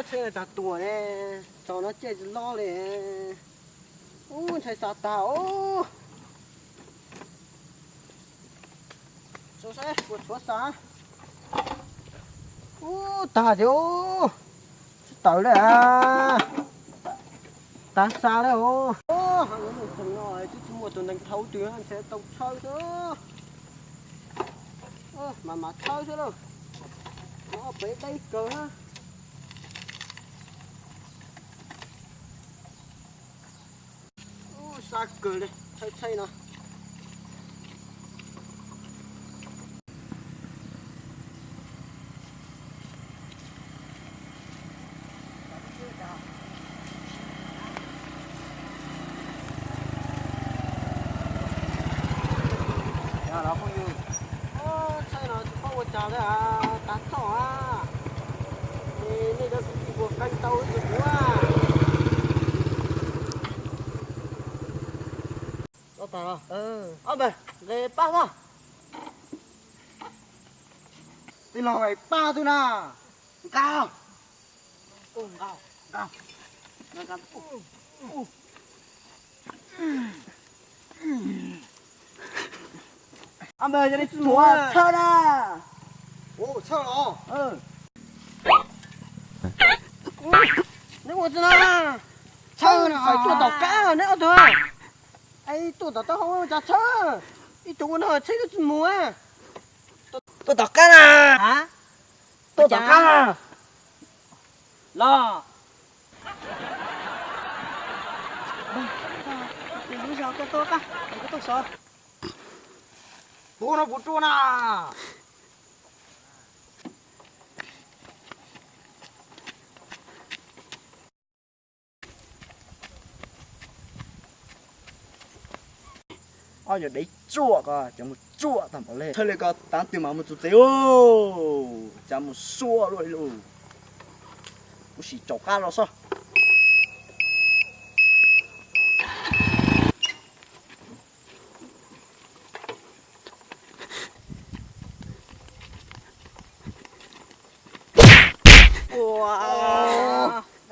Tsheb tsav tuam ne, tsaus no caij tsis loj li. Ub, ntshai xa tag os. Saib saib puas tshuav xa. Ub, tag tiag. Tsis tawm li a. Tag xa li os. Twb tsis muaj tus neeg thauj twg ntshe tau tshawb xwb. Mas mas tshawb xwb lauj. Mas ob peb daim kawg na. Ub, xa kawg li tshawb tsheb no. Tshawb no tsis paub ua cas li, tag txoj a. Nej cov kwv tij puas qee tau ib tug kuv a? Ob npawg, nqe pab xwb. Tij laug, pab twg na? Nqa. Ob npawg, yog li tsis mus tshawb na. Tshawb los? Neb ua tsi na? Tshawb na, tuaj tom qab neb ob tug. Es tuaj tom taub hau ua cas tshawb? Ib tug ua no tsheb twb tsis mus. Tuaj tom qab na. Tuaj tom qab na. Los. Lub zog koj tuaj, koj tuaj sov. Tus no puas ruaj na? Ob yog dev tsuaj ko, cov mus tsuaj tag npaum li. Tshawb li ko tav twg mas mus txog tsev ub, cas mus suab luaj li lauj. Kuv sim tsaum qab los sob.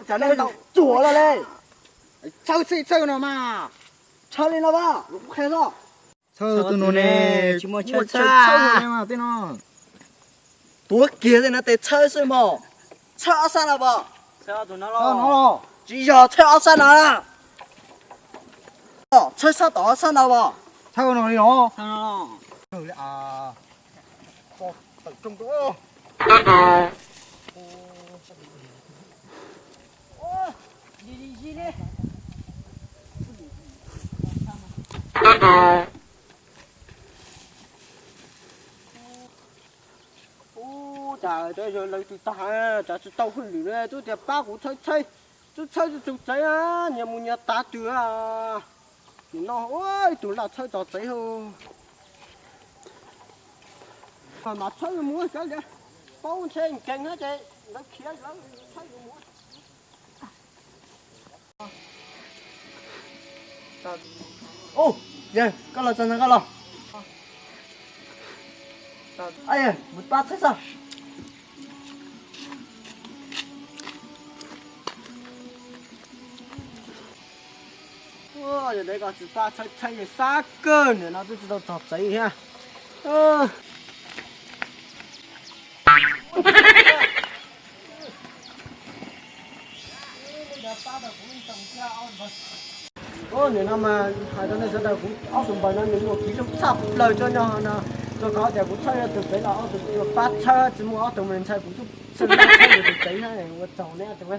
Cas nej tsuag lawm li. Tshawb xwb tshawb no mas. Tshawb li no as, kuv qhia xwb. Tshawb tus no ne, tsis muaj chaw tshawb tej no. Tuav kiag tej no tes tshawb xwb mog. Tshawb ob sab no pom. Tsis yog, tshawb ob sab no. Tshawb sab tom ob sab no pom. Tshawb no li os. Ub, cas lawv twb tag, cas tsis tau hwj lwm li, twb tias pab kuv tshawb tshawb, twb tshawb tsis txog tsev, nyias mus nyias tav twg. Nim no ua ib tug laj tshawb txog tsev hauv. Mas tshawb mus kav liam, paub ntshe nkees na ces lawv khiav lawv tshawb mus. Ub, yawg, koj los txog ntawm koj los. Yawg, mus pab tshawb xwb. Yog dev ko tsis pab tshawb tshawb, yog xav kawg niam no twb tsis tau txog tsev thiab. Ub, nim no mas hais rau nej sawv daws, kuv ob tug npawg no nws muaj kev zoo tshaj plaws tso nyob no, rau qhov tias kuv tshawb yog tus pem los ob tug pab tshawb tsis muaj ob tug mas ntshai kuv tub tshawb yog tus pem na, ua tsaug nej ob tug.